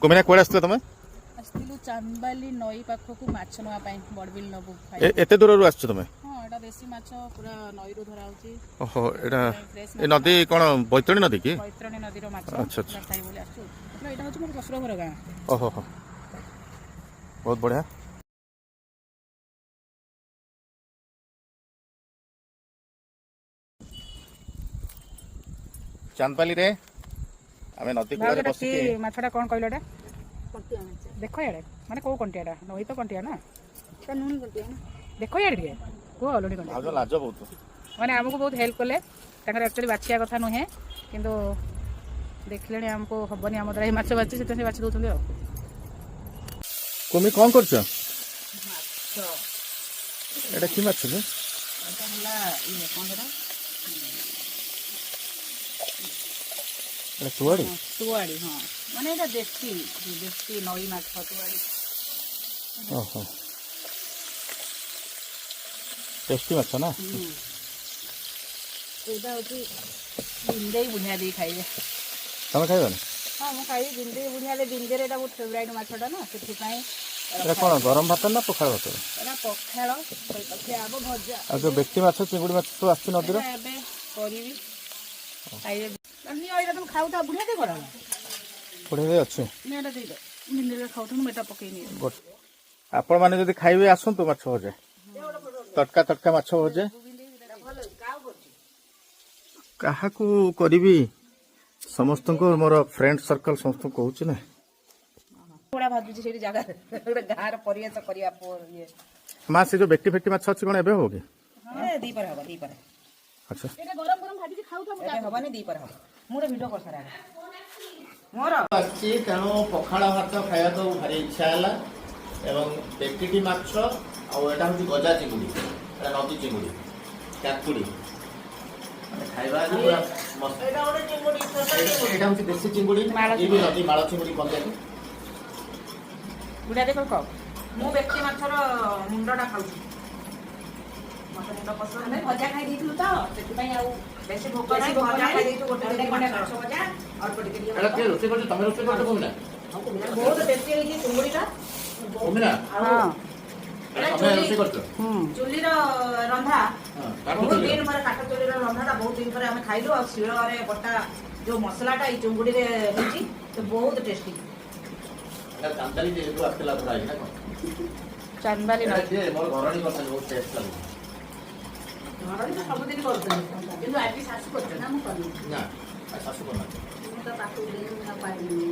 କୁମିନା, କୁଆଡ଼େ ଆସିଥିଲ ତମେ? ଆସିଥିଲୁ ଚାନ୍ଦବାଲି ନଈ ପାଖକୁ ମାଛ ନେବା ପାଇଁ, ବଡ଼ବିଲ ନେବୁ। ଏତେ ଦୂରରୁ ଆସିଛ ତମେ? ହଁ, ଏଇଟା ଦେଶୀ ମାଛ, ପୁରା ନଈରୁ ଧରା ହଉଛି। ଓହୋ, ଏଇଟା ଫ୍ରେଶ। ଏ ନଦୀ କ'ଣ ବୈତରଣୀ ନଦୀ କି? ବୈତରଣୀ ନଦୀର ମାଛ। ଆଚ୍ଛା। ପୁରା ଖାଇବୁ ବୋଲି ଆସିଛୁ। ଏଇଟା ହଉଛି ମୋର ଶ୍ୱଶୁର ଘର ଗାଁ। ଓହୋ ହୋ, ବହୁତ ବଢ଼ିଆ। ଚାନ୍ଦବାଲିରେ ଆମେ ନଦୀ କୂଳରେ ବସିକି ମାଛଟା କ'ଣ କହିଲ ଏଟା? ଦେଖ ଇଆଡ଼େ, ମାନେ କୋଉ କଣ୍ଟିଆଟା? ନଈ ତ କଣ୍ଟିଆ ନା, ଦେଖ ଇଆଡ଼େ ଟିକେ, କୁହ ଲୁଣି କଣ୍ଟିଆ। ଭାଉଜ ଲାଜ ବହୁତ। ମାନେ ଆମକୁ ବହୁତ ହେଲ୍ପ କଲେ। ତାଙ୍କର ଆକ୍ଚୁଆଲି ବାଛିବା କଥା ନୁହେଁ, କିନ୍ତୁ ଦେଖିଲେଣି ଆମକୁ ହବନି ଆମ ଦ୍ୱାରା ଏଇ ମାଛ ବାଛି, ସେଥିପାଇଁ ସେ ବାଛି ଦଉଛନ୍ତି। ଆଉ କୁମି, କ'ଣ କରୁଛ? ଏଇଟା କି ମାଛ ଯେ? ଏଇଟା ହେଲା ଇଏ, କ'ଣ ସେଟା? ଏଇଟା ସୁଆଡ଼ି। ତୁଆଡ଼ି, ହଁ। ମାନେ ଏଇଟା ଦେଶୀ ଦେଶୀ ନଈ ମାଛ ତୁଆଡ଼ି। ଓହୋ, ଟେଷ୍ଟି ମାଛ ନା? ଏଇଟା ହେଉଛି ବିନ୍ଦେଇ ବୁଢ଼ିଆ ଦେଇ ଖାଇବେ। ତମେ ଖାଇବନି? ହଁ, ମୁଁ ଖାଇବି। ବିନ୍ଦେଇ ବୁଢ଼ିଆ ବିନ୍ଦେରେ ଏଇଟା ବହୁତ ଫେଭରାଇଟ୍ ମାଛଟା ନା, ସେଥିପାଇଁ। ଏଇଟା କ'ଣ ଗରମ ଭାତ ନା ପଖାଳ ଭାତ? ଏଇଟା ପଖାଳ ସହିତ ଖିଆ ହବ, ଭଜା। ଆଉ ଯୋଉ ବେକ୍ଟି ମାଛ, ଚିଙ୍ଗୁଡ଼ି ମାଛ ସବୁ ଆସୁଛି ନଦୀର? ଏଇଟା ଏବେ କରିବି, ଖାଇବେ। ନିଅ, ଏଇଟା ତମେ ଖାଉଥାଅ। ବୁଢ଼ିଆ ଦେଇ କର। ବଢ଼ିଆ ଦେଇ ଅଛି। ନିଅ, ଏଇଟା ଦେଇଦିଅ। ବିନ୍ଦେରେ ଖାଉଥାଅ, ମୁଁ ଏଇଟା ପକେଇ ନିଏ। ଆପଣମାନେ ଯଦି ଖାଇବେ ଆସନ୍ତୁ, ମାଛ ଭଜା, ତଟକା ତଟକା ମାଛ ଭଜା। କାହାକୁ କରିବି? ସମସ୍ତଙ୍କୁ, ମୋର ଫ୍ରେଣ୍ଡ ସର୍କଲ ସମସ୍ତଙ୍କୁ କହୁଛି ନା। ପୋଡ଼ା ଭାଜୁଛି ସେଇଠି ଜାଗାରେ, ଗୋଟେ ଗାଁର ପରିବେଶ କରିବା ଇଏ। ମା, ସେ ଯୋଉ ବେକ୍ଟି ଫେକ୍ଟି ମାଛ ଅଛି କ'ଣ ଏବେ ହବ କି? ଦିପହରେ ହବ, ଦିପହରେ। ଆଚ୍ଛା। ଏଇଟା ଗରମ ଗରମ ଭାଜିକି ଖାଉଥାଅ, ମୁଁ ଏବେ ହବନି, ଦିପହରେ ହବ। ମୁଁ ଗୋଟେ ଭିଡ଼ିଓ କରିସାରେ ଆଗ ମୋର। ଆସିଛି, ତେଣୁ ପଖାଳ ଭାତ ଖାଇବାକୁ ଭାରି ଇଚ୍ଛା ହେଲା ଏବଂ ବେକିଟି ମାଛ ଆଉ ଏଇଟା ହେଉଛି ଗଜା ଚିଙ୍ଗୁଡ଼ି, ଏଇଟା ନଦୀ ଚିଙ୍ଗୁଡ଼ି, କାକୁଡ଼ି, ମାନେ ଖାଇବା ଆଜି ପୁରା ମସ୍ତ। ଏଇଟା ଗୋଟେ ଚିଙ୍ଗୁଡ଼ି, ଛୋଟ। ଏଇଟା ହେଉଛି ଦେଶୀ ଚିଙ୍ଗୁଡ଼ି, ଇଏ ବି ନଦୀ ମାଳ ଚିଙ୍ଗୁଡ଼ି କହନ୍ତି। ବୁଢ଼ିଆ ଦେଇ କହ। ମୁଁ ବେକ୍ଟି ମାଛର ମୁଣ୍ଡଟା ଖାଉଛି, ମତେ ମୁଣ୍ଡ ପସନ୍ଦ। ଆମେ ଭଜା ଖାଇ ଦେଇଥିଲୁ ତ, ସେଥିପାଇଁ ଆଉ ବେଶୀ ଭୋକ ବେଶୀ ନାହିଁ। ଭୋକ ଭଜା ନାହିଁ। ଖାଇ ଦେଇଛୁ, ଗୋଟେ ଖଣ୍ଡେ ଗୋଟେ ଖଣ୍ଡେ ମାଛ ମାଛ ଭଜା, ଅଳ୍ପ ଟିକେ ଟିକେ। ଏଇଟା କିଏ ରୋଷେଇ କରୁଛ? ତମେ ରୋଷେଇ କରୁଛ କୁମିନା? ବହୁତ ଟେଷ୍ଟି ହେଇଛି ଚିଙ୍ଗୁଡ଼ିଟା। କୁମିନା। ହଁ। ତମେ ରୋଷେଇ କରୁଛ? ଚୁଲିର ରନ୍ଧା। ହଁ, କାଠ ବହୁତ ଚୁଲିର। ଦିନ ପରେ କାଠ ଚୁଲିର ରନ୍ଧାଟା ବହୁତ ଦିନ ପରେ ଆମେ ଖାଇଲୁ। ଆଉ ଶିଳରେ ବଟା ଯୋଉ ମସଲାଟା ଏଇ ଚିଙ୍ଗୁଡ଼ିରେ ହେଇଛି, ତ ବହୁତ ଟେଷ୍ଟି। ଏଇଟା ଚାନ୍ଦାଲି ଯେହେତୁ ଆସିଥିଲା ଧରା ହେଇଛି ନା କ'ଣ? ଚାନ୍ଦବାଲି ଏଇଟା ନଦୀ। କିଏ ମୋର ଘରଣୀ କରିଛନ୍ତି, ବହୁତ ଟେଷ୍ଟ ଲାଗୁଛି। ଘରଣୀ ତ ସବୁଦିନ କରୁଛନ୍ତି, କିନ୍ତୁ ଆଜି ଶାଶୁ କରୁଛନ୍ତି ନା, ମୁଁ କରିନି। ନା, ଆଉ ଶାଶୁ କରୁନାହାନ୍ତି। ମୁଁ ତ ପାଖକୁ ଦେଇ ମୁଁ ଆଉ ପାରିବିନି।